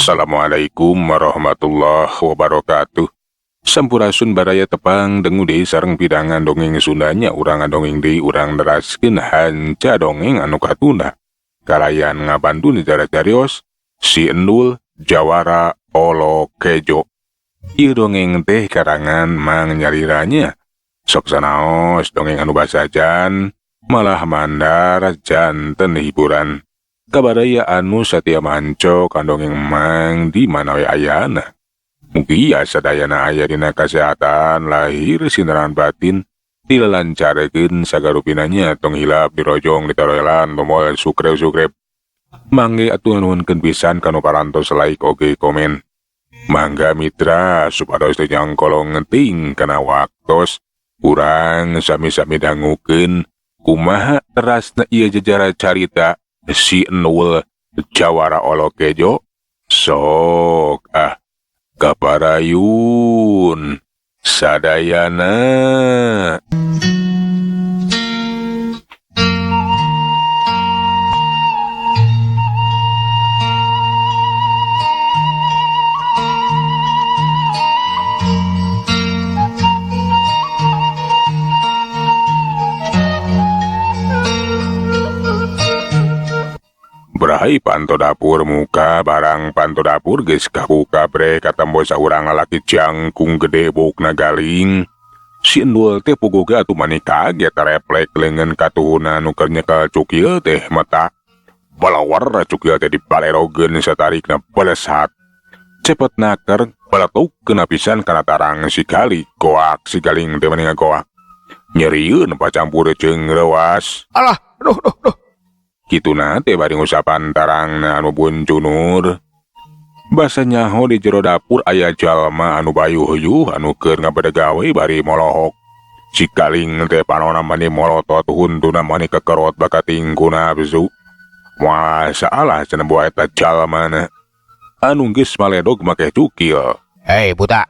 Assalamualaikum warahmatullahi wabarakatuh. Sampurasun baraya, tepang dengu deui sareng pidangan dongeng Sundanya. Urang ngadongeng deui, urang neraskeun hanca dongeng anu katunda. Kalayan ngabantu nijara carios si Endul Jawara Olo Kejo. Ieu dongeng teh karangan Mang Nyaliranya. Sok sanaos dongeng anu basajan malah mandar janten hiburan. Kabaraya anu satia manco kan dongeng Mang di mana we ayana. Mugia sadayana aya dina kasehatan lahir sinaran batin, dilalancarkeun sagarupinanya. Tong hilap dirojong, ditaroelan tombol subscribe subscribe. Mangge atuh, nuhunkeun pisan kanu parantos like oge komen. Mangga mitra, supados teu nyangkolong ting kana waktos, urang sami-sami dangukeun kumaha terasna ieu jejara carita si Endul Jawara Olo Kejo. Sok ah, kaparayun sadayana. Bray, panto dapur muka. Barang panto dapur geus kabuka, bre, katembo saurang lalaki jangkung gede, buukna galing. Si Endul teh puguh ge atuh mani kaget, reflek leungeun katuhuna nu keur nyekel cukil teh meta. Balawar cukil teh dibalerogeun, satarikna belesat. Cepet naker baletuk kena pisan kana tarang si galing. Goak si galing teh mani ngagoak. Nyerieun pacampur jeung reuas. Alah, duh duh duh. Kituna teh bari ngusapan tarangna anu buncunur. Basa nyaho di jero dapur aya jalma anu bayuh-yuh anu keur ngabedegawe bari molohok. Si galing teh panona mani molotot, huntuna mani kekerot bakating ku nafsu. Moal salah cenah boa eta jalmana anu geus maledog make cukil. Hei buta.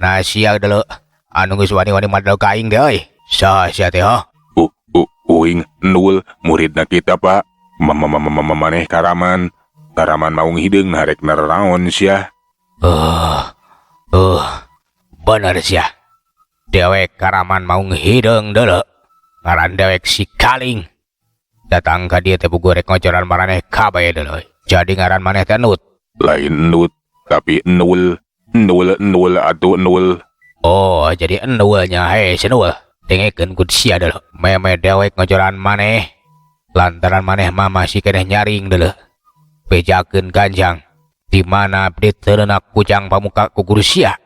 Nah sia deuleu anu geus wani-wani madol ka aing teh euy. Saha sia teh, ha? U u uing Endul, muridna kita, Pak. Maneh karaman. Karaman maung hideung, narek naraon sia? Bener sia. Dewek karaman maung hideung deuleu. Ngaran dewek si Kaling. Datang ka dieu teh puguh rek ngocoran maraneh kabeh deuleu. Jadi ngaran maneh teh Nut? Lain Nut, tapi Endul. Endul, Endul atuh, Endul. Oh, jadi Endulnya. Hei Senul. Dengekeun ku sia deuleu. Meme dewek ngocoran maneh lantaran maneh mah masih keneh nyaring deuleu. Bejakeun ganjang. Di mana diteundeunna kujang pamuka ku guru sia?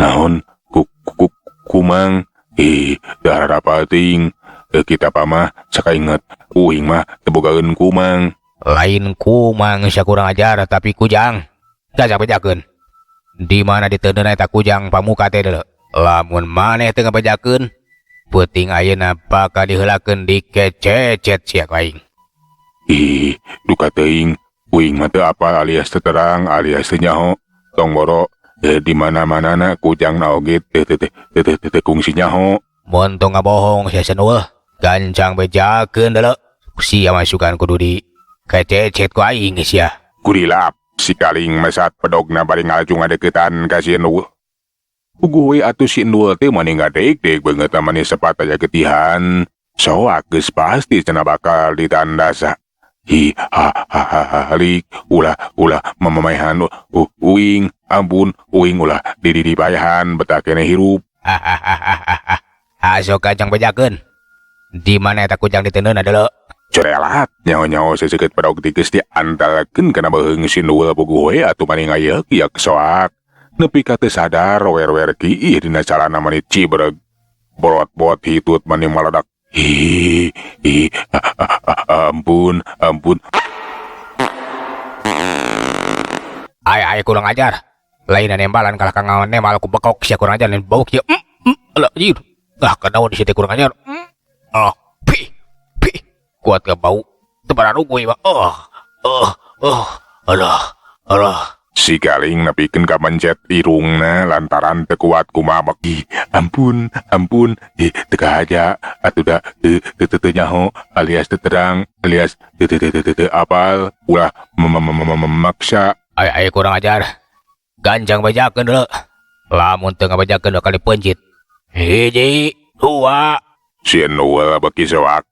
Naon? Ku, ku, kumang? Ih, darah teuing. Eh, kita mah sakainget uing mah teu bogaeun kumang. Lain kumang sia, kurang ajar, tapi kujang. Ganjang bejakeun. Di mana diteundeunna eta kujang pamuka teh deuleu? Lamun maneh teu ngabejakeun, peuting ayeuna bakal diheulakeun dikececet sia ku aing. Ih, duka teuing. Uing mah teu apal alias teu terang alias teu nyaho. Tong boro di mana-manana kujangna oge teu teu teu teu teu teu kungsi nyaho. Mun tong ngabohong sia Senul, gancang bejakeun deuleu. Sia masukan kudu di kececet ku aing sia. Kurilap si Kaling mesat pedogna bari ngalaju ngadeukeutan ka si Endul. Puguh we atuh si Endul teh mani ngadeg-deg, beungeutna mani sepat aya getihan. Soak geus pasti cenah bakal ditandasa. Hi ha ha ha ha halik, ulah ulah mamamehan uing, ampun uing, ulah di di dipayahan, betah keneh hirup. Aso gancang bejakeun. Di mana eta kujang diteundeunna deuleu? Corelat nyaho-nyaho seseukeut pedog tigeus diantalkeun kana beuheung si Endul. Puguh we atuh mani ngayeuk soak. Nepi ka teu sadar, wer-wer kiih dina calana mani cibreg. Borot-bot hitut mani maledak. Hi hi ampun ampun. Ay ay, kurang ajar. Lain nembalan kalah kang nemal ku bekok sia, kurang ajar lain bau kieu. Alah jir. Ah, kenaon di situ, kurang ajar. Ah, pi pi kuat ke bau. Teu bararuguh mah. Oh, oh, oh. Alah, alah. Si Galing nepikeun ka mencet irungna lantaran teu kuat kumabek. Ih, ampun, ampun, ih, teu kahaja, atuh da teu teu teu nyaho alias teu terang alias teu teu teu teu teu apal, ulah memaksa. Ay ay kurang ajar. Ganjang bejakeun deuleu. Lamun teu ngabejakeun bakal dipencit. Hiji, dua. Si Endul beki soak.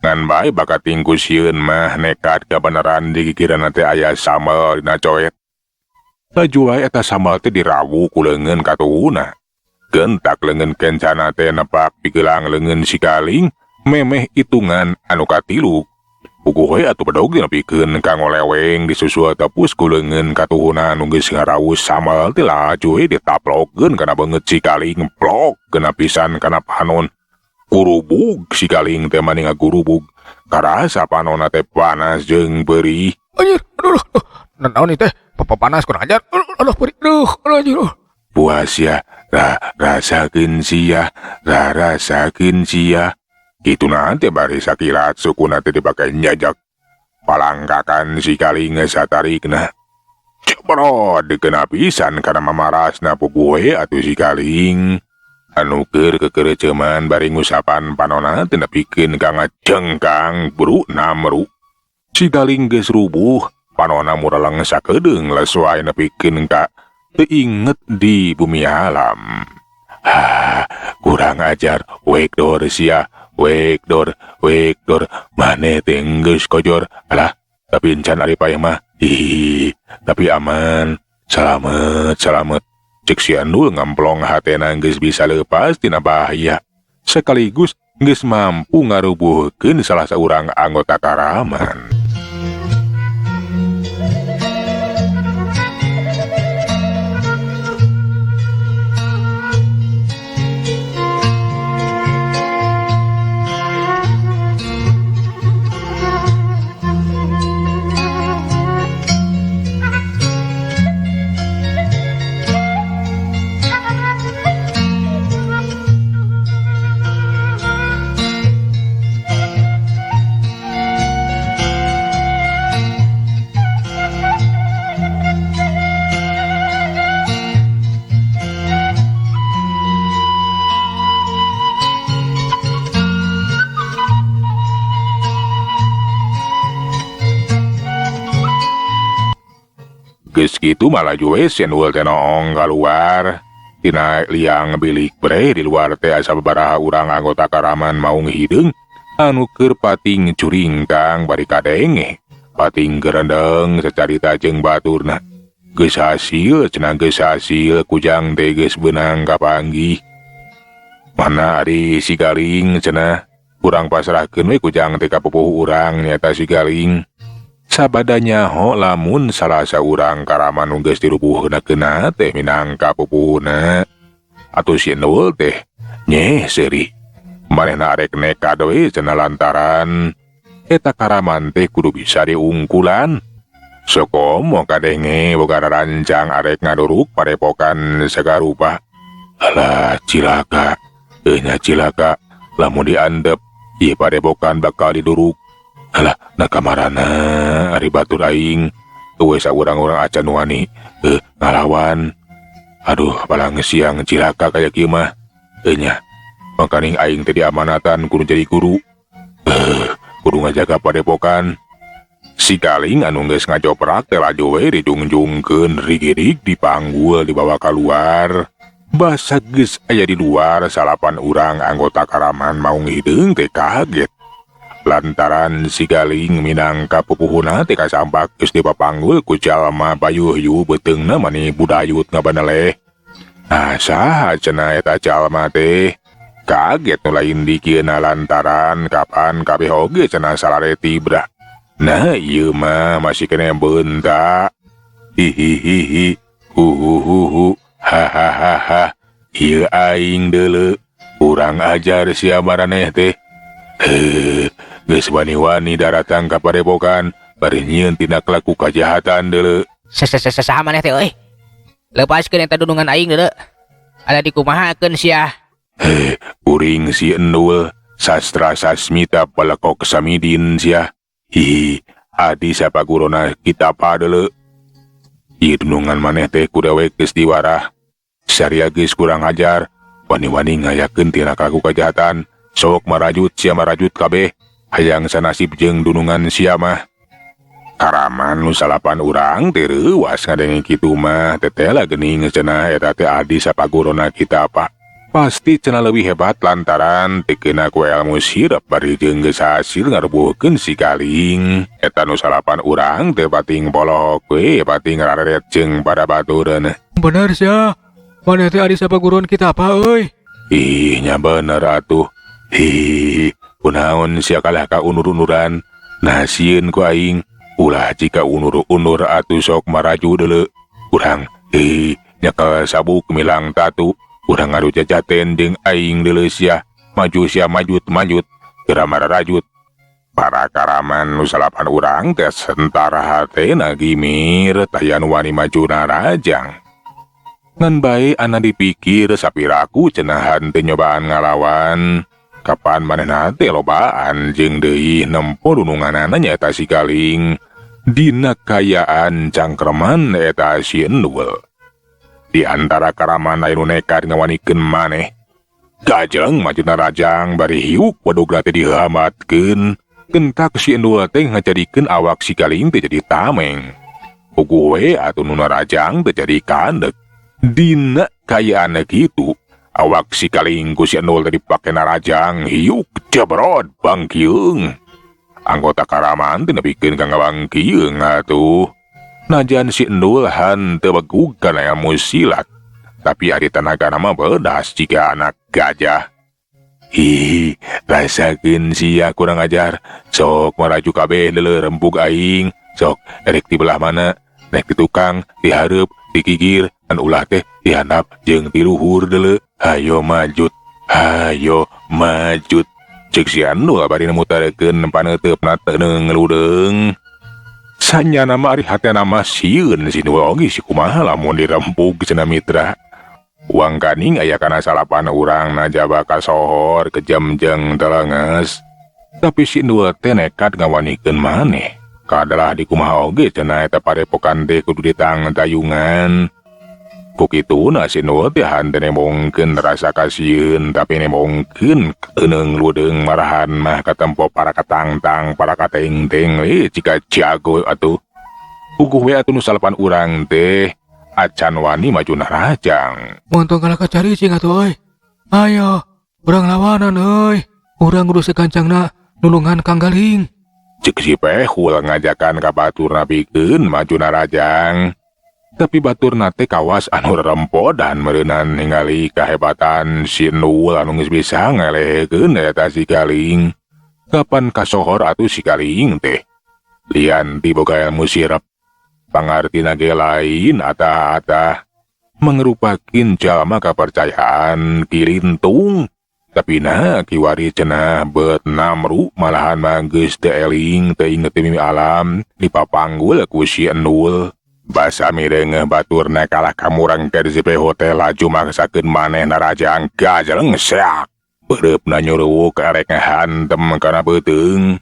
Ngan bae bakat tingku sieun mah nekat kabeneran digigireunna teh aya sambel dina coet. Laju wae eta sambel teh dirawu ku leungeun katuhuna. Gentak leungeun kencana teh nepak pigelang leungeun si Galing memeh hitungan anu katilu. Puguh we atuh bedog dinepikeun ka ngoleweng disusul tepus ku leungeun katuhuna anu geus ngarawus sambel teh laju we ditaplokeun kana beungeut si Galing plok kena pisan kana panon. Kurubug si Galing teh mani ngagurubug. Karasa panonna teh panas jeung perih. Anjir, aduh, aduh, naon ieu teh? Papa panas kurang ajar. Aduh, aduh, perih. Aduh, aduh, anjir. Puas ya, rasakeun sia, rasakeun sia. Kitu nanti bari sakilat sukuna teh dipake nyajak. Palangkakan si Galing satarikna. Cebrot dikena pisan kana mamarasna puguh we atuh si Galing. Anu keur kekereceman bari ngusapan panonna teh nepikeun ka ngacengkang bru namru. Si Galing geus rubuh, panonna mureleng sakedeung lesuai nepikeun ka teu inget di bumi alam. Ah, kurang ajar, wekdor sia, wekdor, wekdor, maneh teh geus kojor. Alah, tapi encan ari paeh mah. Hihihi, tapi aman. Salamet, salamet. Cek si Endul ngemplong hatena geus bisa leupas tina bahaya. Sekaligus geus mampu ngarubuhkeun salah saurang anggota karaman. Geus kitu malah we si Endul teh noong kaluar tina liang bilik bre di luar teh asa sababaraha urang anggota karaman maung hideung anu keur pating curingkang bari kadenge pating gerendeng sacarita jeung baturna. Geus hasil cenah geus hasil kujang teh geus beunang kapanggih. Mana ari si Galing cenah urang pasrahkeun we kujang teh ka pupuhu urang nyaeta si Galing. Sabada nyaho lamun salah saurang karaman nu geus dirubuhna teh minangka pupuhuna. Atuh si Endul teh nyeh seuri. Manehna arek nekad we cenah lantaran eta karaman teh kudu bisa diungkulan. Sokomo kadenge boga rancang arek ngaduruk padepokan sagarupa. Alah cilaka, nya cilaka lamun diandep ieu padepokan bakal diduruk. Alah, na kamarana ari batur aing eueuh saurang-urang acan wani ngalawan. Aduh, palang siang cilaka kaya kieu mah. Nya, makaning aing teh diamanatan kudu jadi guru. Kudu ngajaga padepokan. Si Galing anu geus ngajoprak teh laju we dijungjungkeun rigirig dipanggul dibawa kaluar. Basa geus aya di luar salapan urang anggota karaman maung hideung teh kaget. Lantaran si Galing minangka pupuhuna teh kasampak geus dipapanggul ku jalma bayuhyu beuteungna mani budayut ngabaneleh. Nah, saha cenah eta jalma teh? Kaget nu lain dikieuna lantaran kapan kabeh oge cenah salare tibra. Nah, ieu mah masih kene beunta. Hihihihi, huhuhuhu, hahahaha. Ieu aing deuleu, urang ajar sia maraneh teh. Heuh, geus wani-wani daratang ka padepokan, bari nyieun tindak laku kajahatan deuleu. Saha maneh teh euy? Lepaskeun eta dunungan aing deuleu. Ada dikumahakeun sia. Heh, kuring si Endul, sastra sasmita pelekok samidin sia. Hihi, adi sapagurona kita padeuleu. Ieu dunungan maneh teh ku dewek geus diwarah. Saria geus kurang ajar, wani-wani ngayakeun tindak laku kajahatan. Sok marajut sia marajut kabeh, hayang sanasib jeung dunungan sia mah. Karaman nu salapan urang teh reuwas ngadenge kitu mah tetela geuning cenah eta teh adi sapagurona kita apa. Pasti cenah leuwih hebat lantaran teu keuna ku elmu sirep bari jeung geus hasil ngarubuhkeun si Kaling. Eta nu salapan urang teh pating polohok we pating rareret jeung pada batureun. Bener sia. Maneh teh adi sapaguruan kita apa euy? Ih, nya bener atuh. Hi, kunaon sia kalah ka unur-unuran. Nah sieun ku aing. Ulah jika unur-unur atuh sok maraju deuleu. Urang ih nyekel sabuk milang tatu. Urang ngadu jajaten jeung aing deuleu sia. Maju sia majut majut. Geura mararajut. Para karaman nu salapan urang teh sentara hatena gimir taya nu wani maju narajang. Ngan bae ana dipikir sapiraku cenah henteu nyobaan ngalawan. Kapan manehna teh lobaan jeung deui nempo dununganana nyaeta si Kaling. Dina kayaan cangkreman eta si Endul. Di antara karaman aya nu nekat ngawanikeun maneh. Gajeng maju narajang bari hiuk wadogna teh dihamatkeun. Kentak si Endul teh ngajadikeun awak si Kaling teh jadi tameng. Puguh we atuh nu narajang teh jadi kandek. Dina kayaan kitu, awak si Kaling ku si Endul teh dipake narajang hiuk jebrod bangkieung. Anggota karaman teh nepikeun ka ngabangkieung atuh. Najan si Endul henteu begug kana ilmu silat, tapi ari tanagana mah bodas jiga anak gajah. Ih, rasakeun sia kurang ajar. Sok maraju kabeh deuleu rempug aing. Sok erek di belah mana? Rek di tukang, di hareup, di gigir, an ulah teh di handap jeung di luhur deuleu. Hayo majut, hayo majut. Ceuk si Endul bari mutarkeun paneuteup-na teu ngeludeung. Sanyana mah ari hatena mah sieun si Endul oge si kumaha lamun dirempug cenah mitra. Uang kaning aya kana salapan urang najaba kasohor kejam jeung telenges. Tapi si Endul teh nekat ngawanikeun maneh. Kadalah di kumaha oge cenah eta padepokan teh kudu ditangtayungan. Ku kituna si Endul teh henteu nembongkeun rasa kasieun tapi nembongkeun keuneung ludeung marahan mah katempo para katangtang para katengteng we jika jago atuh. Puguh we atuh nu salapan urang teh acan wani maju narajang. Montong kalah kacari cing atuh euy. Ayo, urang lawanan euy. Urang kudu sekancangna nulungan Kang Galing. Cek si Pehul ngajakan ka baturna pikeun maju narajang. Tapi baturna teh kawas anu rerempodan meureunan ningali kahebatan si Endul anu geus bisa ngelehekeun eta si Galing. Kapan kasohor atuh si Galing teh? Lian ti boga ilmu sirep. Pangartina ge lain atah-atah. Mangerupakeun jalma kapercayaan kirintung. Tapi nah kiwari cenah beut namru malahan mah geus teu eling teu inget mimi alam dipapanggul ku si Endul. Basa mireungeuh baturna kalah kamurang keur si Peho teh laju maksakeun maneh narajang gajeleng seak. Beureupna nyuruwuk arek ngahantem kana beuteung.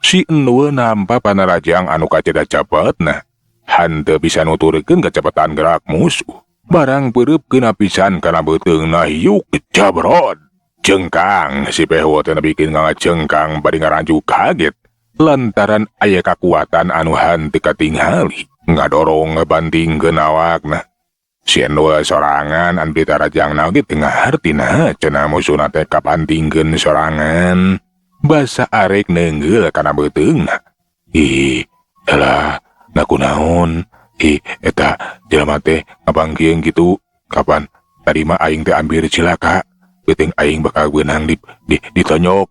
Si Endul nampa panarajang anu kacida cepetna. Henteu bisa nuturkeun kecepatan gerak musuh. Barang beureupkeun pisan kana beuteungna hiuk jabrod. Cengkang si Peho teh nepikeun ngacengkang bari ngaranju kaget. Lantaran aya kakuatan anu henteu katingali. Ngadorong ngebantingkeun awakna. Si Endul sorangan anu ditarajangna oge teu ngahartina cenah musuhna teh kapantingkeun sorangan. Basa arek neunggul kana beuteungna. Ih, alah, na kunaon? Ih, eta jelema teh ngabangkieun kitu. Kapan tadi mah aing teh ambir cilaka. Beuteung aing bakal beunang ditonyok.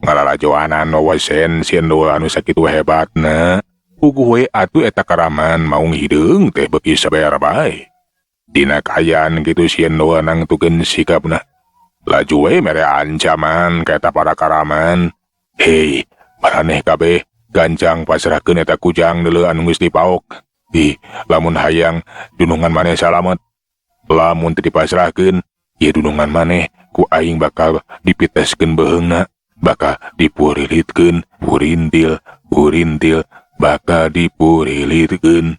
Ngalalajoanan wawesen si Endul anu sakitu hebatna. Puguh we atuh eta karaman maung hideung teh beuki sabear bae. Dina kaayaan kitu si Endul nangtukeun sikapna. Laju we mere ancaman ka eta para karaman. Hei, maraneh kabeh gancang pasrahkeun eta kujang deuleu anu geus dipaok. Ih, lamun hayang dunungan maneh salamet. Lamun teu dipasrahkeun, ieu dunungan maneh ku aing bakal dipiteskeun beuheungna, bakal dipurilitkeun, purintil, purintil, bakal dipurilitkeun.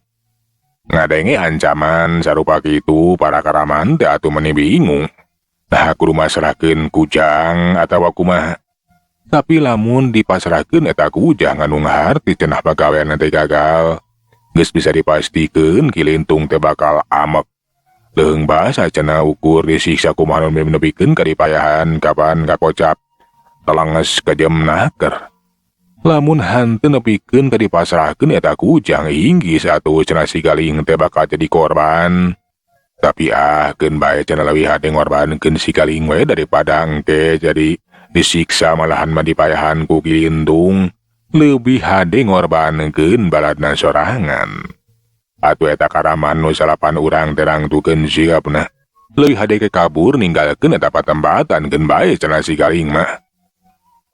Ngadenge ancaman sarupa kitu para karaman teh atuh meuni bingung. Nah kudu masrahkeun kujang atawa kumaha. Tapi lamun dipasrahkeun eta kujang anu ngaharti cenah pagawean teh gagal. Geus bisa dipastikeun Ki Lintung teh bakal amek. Leung basa cenah ukur disiksa kumaha nu nepikeun ka dipayahan kapan kakocap. Telenges kejem naker. Lamun hanteu nepikeun ka dipasrahkeun eta kujang inggis atuh cenah si Galing teh bakal jadi korban. Tapi ah keun bae cenah leuwih hade ngorbankeun si Galing we daripada engke jadi disiksa malahan mah dipayahan ku Ki Lintung. Leuwih hade ngorbankeun baladna sorangan. Atuh eta karaman nu salapan urang terangtukeun sikapna. Leuwih hade ke kabur ninggalkeun eta patempatan keun bae cenah si Galing mah.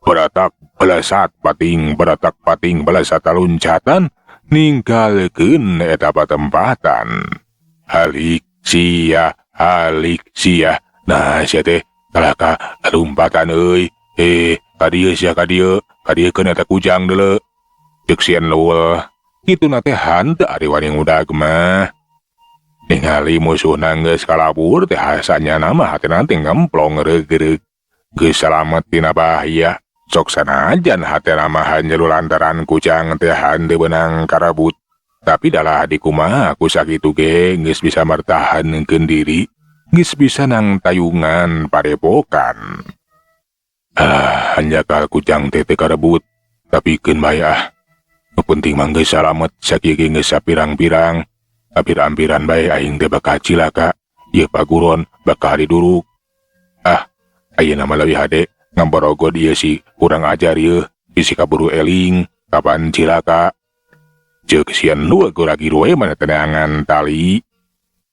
Baratak belesat pating baratak pating belesat taluncatan ninggalkeun eta patempatan. Halik sia, halik sia. Nah sia teh kalah ka lompatan euy. Eh, ka dieu sia ka dieu, ka dieukeun eta kujang deuleu. Ceuk si Endul. Kituna teh hanteu ari wani ngudag mah. Ningali musuhna geus kalabur teh hasanyana mah hatina teh ngemplong reug-reug. Geus salamet tina bahaya. Sok sanajan hatena mah hanjelu lantaran kujang teh hanteu beunang karebut. Tapi dalah dikumaha ku sakitu ge geus bisa mertahankeun diri, geus bisa nangtayungan padepokan. Ah, hanjakal kujang teh teu karebut, tapi keun bae ah. Nu penting mah geus salamet sakieu ge geus sapirang-pirang. Ampir-ampiran bae aing teh bakal cilaka, ieu paguron bakal diduruk. Ah, ayeuna mah leuwih hade ngaborogod ieu si kurang ajar ieu, bisi kaburu eling, kapan cilaka. Ceuk si Endul guragir we mana teneangan tali.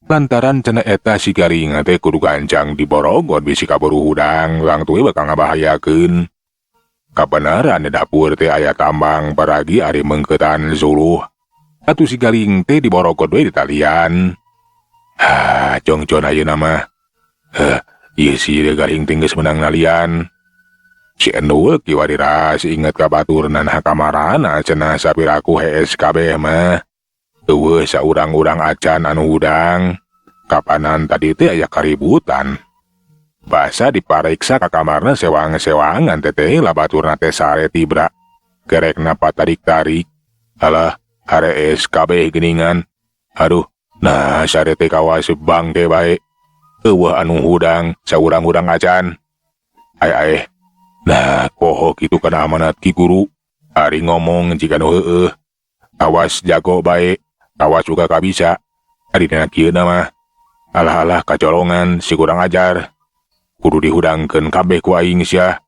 Lantaran cenah eta si Galing teh kudu gancang diborogod bisi kaburu hudang, langtu we bakal ngabahayakeun. Kabeneran di dapur teh aya tambang paragi ari meungkeutan suluh. Atuh si Galing teh diborogod we di talian. Ha, jongjon ayeuna mah. Heh, ieu si Galing teh geus meunang nalian. Si Endul kiwari ras inget ka baturna nah kamarana cenah sapiraku hees kabeh mah. Eueuh saurang-urang acan anu hudang. Kapanan tadi teh aya kaributan. Basa dipariksa ka kamarna sewang-sewangan teteh lah baturna teh sare tibra. Kerekna patarik-tarik. Alah, harees kabeh geuningan. Aduh, nah sare teh kawas bangke bae. Eueuh anu hudang saurang-urang acan. Ay ay. Nah, poho kitu kana amanat Ki Guru. Ari ngomong jika nu heueuh. Awas jago bae, awas juga kabisa. Ari dina kieu mah. Alah-alah kacolongan si kurang ajar. Kudu dihudangkeun kabeh ku aing sia.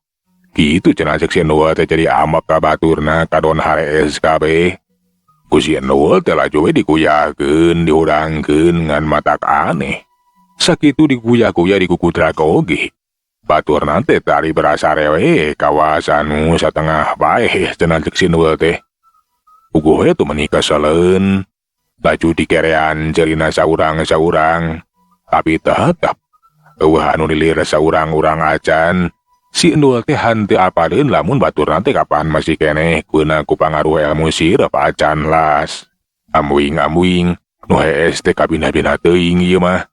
Kitu cenah cek si Endul teh jadi ambek ka baturna kadon harees kabeh. Ku si Endul teh laju we dikuyahkeun, dihudangkeun ngan matak aneh. Sakitu dikuyah-kuyah dikukudrak oge. Baturna teh tari berasa rewe kawasan nu satengah bae cenah cek si Endul teh. Puguh we tuh meuni keseleun. Laju dikerean ceurina saurang-saurang. Tapi tetep eueuh anu lilir saurang-urang acan. Si Endul teh hanteu apaleun lamun baturna teh kapan masih keneh keuna ku pangaruh ilmu sirep acan las. Ambuing-ambuing nu hees teh kabina-bina teuing ieu mah.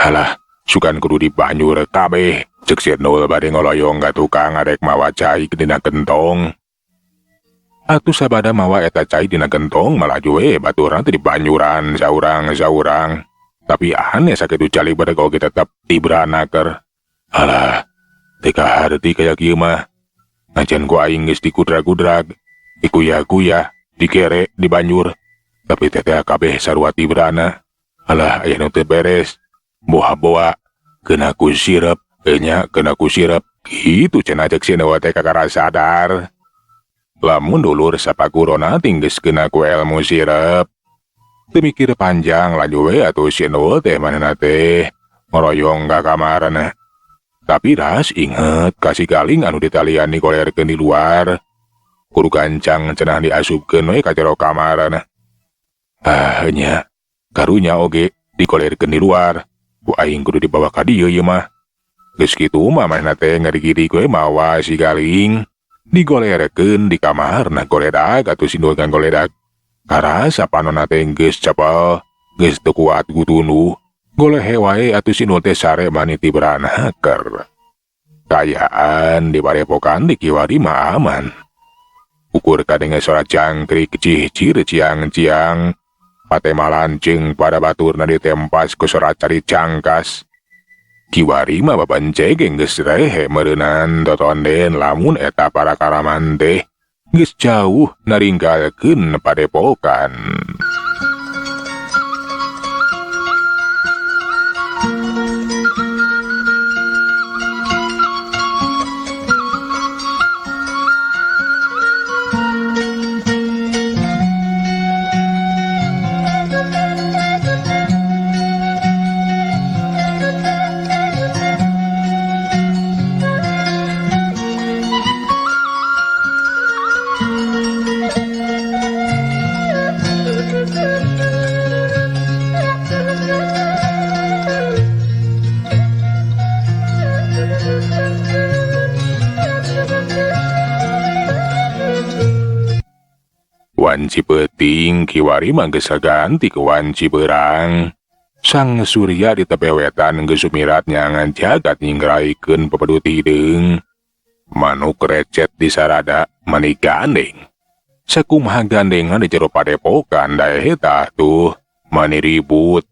Alah, sugan kudu dibanjur kabeh. Ceuk si Endul bade ngoloyong ka tukang arek mawa cai dina gentong. Atuh sabada mawa eta cai dina gentong malaju we baturna teh dibanjuran saurang-saurang. Tapi aneh sakitu cali bereg oge tetep tibra naker. Alah, teu kaharti kaya kieu mah. Najan ku aing geus dikudrag-kudrag, dikuyah-kuyah, dikere, dibanjur. Tapi teteh kabeh sarua tibrana. Alah, aya nu teu beres. Boha-boa, kena ku sirep, enya kena ku sirep. Kitu cenah cek si Endul teh kakara sadar. Lamun dulur sapagurona geus kena ku ilmu sirep. Teu mikir panjang laju we atuh si Endul teh manehna teh ngoroyong ka kamarna. Tapi ras inget ka si Galing anu ditalian digolerkeun di luar. Kudu gancang cenah diasupkeun we ka jero kamarna. Ah nya, karunya oge digolerkeun di luar. Ku aing kudu dibawa ka dieu ieu mah. Geus kitu mah manehna teh ngadigidig we mawa si Galing. Digolerkeun di kamarna goledag atuh si Endul goledag. Karasa panonna teh geus cepel, geus teu kuat gutunduh. Golehe wae atuh si Endul teh sare mani tibrana haker. Kayaan di padepokan di kiwari mah aman. Ukur kadenge suara jangkrik cihcir ciang-ciang. Patemalan jeung pada baturna ditempas ku suara cari cangkas. Kiwari mah babancegeng geus rehe meureunan totonden lamun eta para karaman teh geus jauh naringgalkeun padepokan. Wanci peuting kiwari mah geus kaganti ku wanci beurang. Sang surya di tepewetan geus sumirat nyangan jagat nyingraikeun pepedut hideung. Manuk recet di sarada mani gandeng. Sakumaha gandengan di jero padepokan dae eta tuh mani ribut.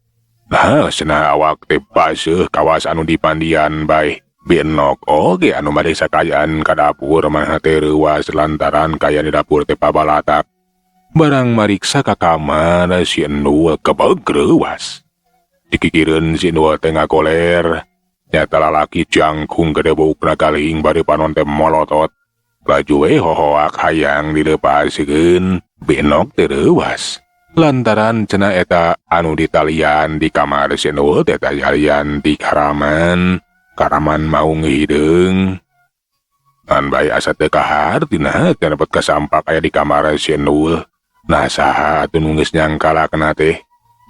Nah, cenah awak teh baseuh kawas anu dipandian bae. Binok oge anu mariksa kayaan ka dapur mah teh reuas lantaran kaya di dapur teh pabalatak. Barang mariksa ka kamar si Endul kebeg reuas. Dikikireun si Endul teh ngagoler. Nyata lalaki jangkung gede buukna galing bari panon teh molotot. Laju we hohoak hayang dileupaskeun, Binok teh reuas. Lantaran cenah eta anu ditalian di kamar si Endul teh talian di karaman. Karaman maung hideung. Ngan bae asa teu kahartina teh dapat kasampak aya di kamar si Endul. Nah saha atuh nu geus nyangkalakna teh.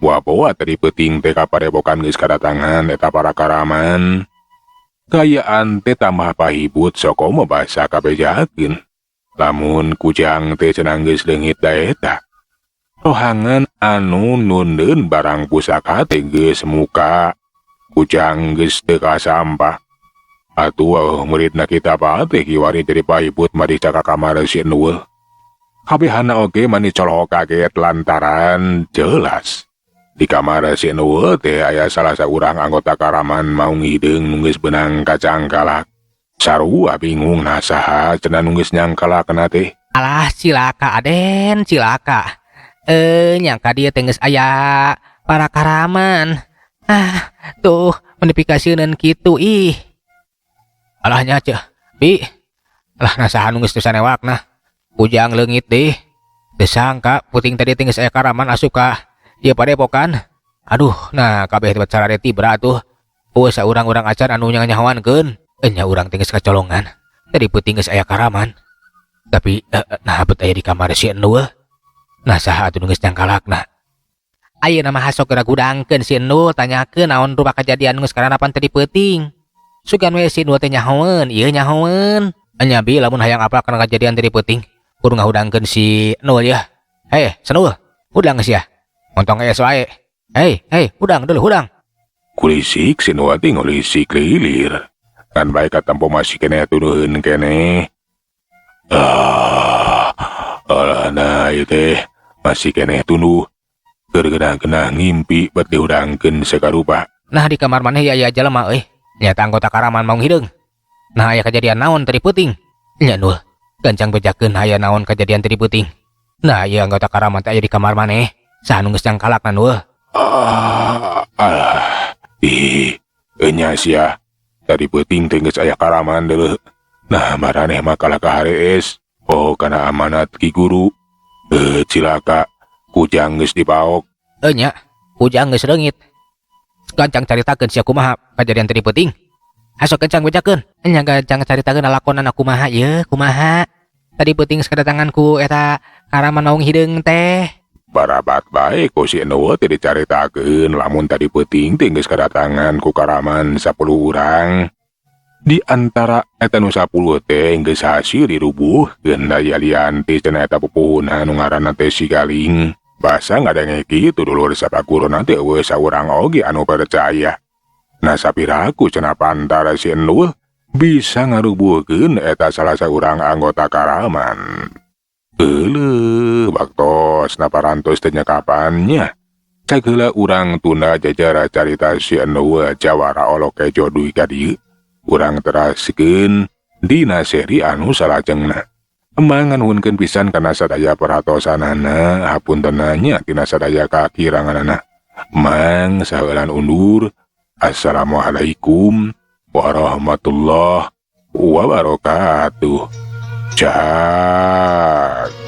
Boa-boa tadi peuting teh ka padepokan geus kadatangan eta para karaman. Kayaan teh tambah pahibut sokomo basa kabejakeun. Lamun kujang teh cenah geus leungit da eta. Rohangan anu nundeun barang pusaka teh geus muka. Kujang geus teu kasampak. Atuh muridna kita teh kiwari jadi pahibut mariksa ka kamar si Endul. Kabehana oge mani colohok kaget lantaran jelas. Di kamar si Endul teh aya salah saurang anggota karaman maung hideung nu geus beunang kacangkalak. Sarua bingung nah saha cenah nu geus nyangkalakna teh. Alah cilaka Aden, cilaka. Nyangka dia teh geus aya para karaman. Ah, tuh menifikasieun kitu ih. Alah nya ceuh, Bi. Alah nah saha nu geus teu sanewakna. Kujang leungit deh. Teu sangka puting tadi teh geus aya karaman asup ka ieu padepokan. Aduh, nah kabeh teh sarare tibra atuh. Eueuh saurang-urang acan anu nyanyahoankeun. Nya urang teh geus kacolongan. Tadi peuting geus aya karaman. Tapi nah bet aya di kamar si Endul. Nah saha atuh nu geus nyangkalakna. Ayeuna mah hasok geura gudangkeun si Endul tanyakeun naon rupa kajadian geus karanapan tadi peuting. Sugan we si Endul teh nyahoeun, ieu nyahoeun. Nya bi lamun hayang apa kana kajadian tadi peuting, kudu ngahudangkeun si Endul yeuh. Hei, Senul, hudang geus ya. Montong geus wae. Hei, hei, hudang dulu, hudang. Kulisik si Endul teh ngulisik lilir. Ngan bae katempo masih keneh tuduheun keneh. Ah, alah nah ieu teh masih keneh tunduh. Keur genah-genah ngimpi bet dihudangkeun sakarupa. Nah di kamar maneh aya jelema euy. Nyata anggota karaman maung hideung. Nah aya kajadian naon tadi peuting? Nya Nul, gancang bejakeun aya naon kajadian tadi peuting. Nah ieu anggota karaman teh aya di kamar maneh. Saha nu geus nyangkalakna Nul? Ah, alah. Ih, enya sia. Tadi peuting teh geus aya karaman deuleuh. Nah maraneh mah kalah ka harees. Oh kana amanat ki guru. Cilaka. Kujang geus dipaok. Enya, kujang geus leungit. Gancang caritakeun sia kumaha kajadian tadi peuting. Hasok gancang bejakeun. Enya gancang caritakeun lalakonan kumaha ieu, kumaha. Tadi peuting geus kadatangan ku eta karaman maung hideung teh. Barabat bae ku si Endul teh dicaritakeun lamun tadi peuting teh geus kadatangan ku karaman 10 urang. Di antara eta nu 10 teh geus hasil dirubuhkeun da lian teh cenah eta pupuhuna nu ngaranna teh si Galing. Basa ngadenge kitu dulur sapaguruna teh eueuh saurang oge anu percaya. Nah sapiraku cenah pantara si Endul Bisa ngarubuhkeun eta salah saurang anggota Karaman. Euleuh, waktosna parantos teh nyekapannya. Cag heula urang tunda jajara carita si Endo Jawara Olok Kejo dugi ka dieu. Urang teraskeun dina seri anu salajengna. Emang nganuhunkeun pisan kana sadaya perhatosanana, hapuntenna nya tina sadaya kakiranganana. Mang saheulan undur. Assalamualaikum warahmatullahi wabarakatuh. Cak.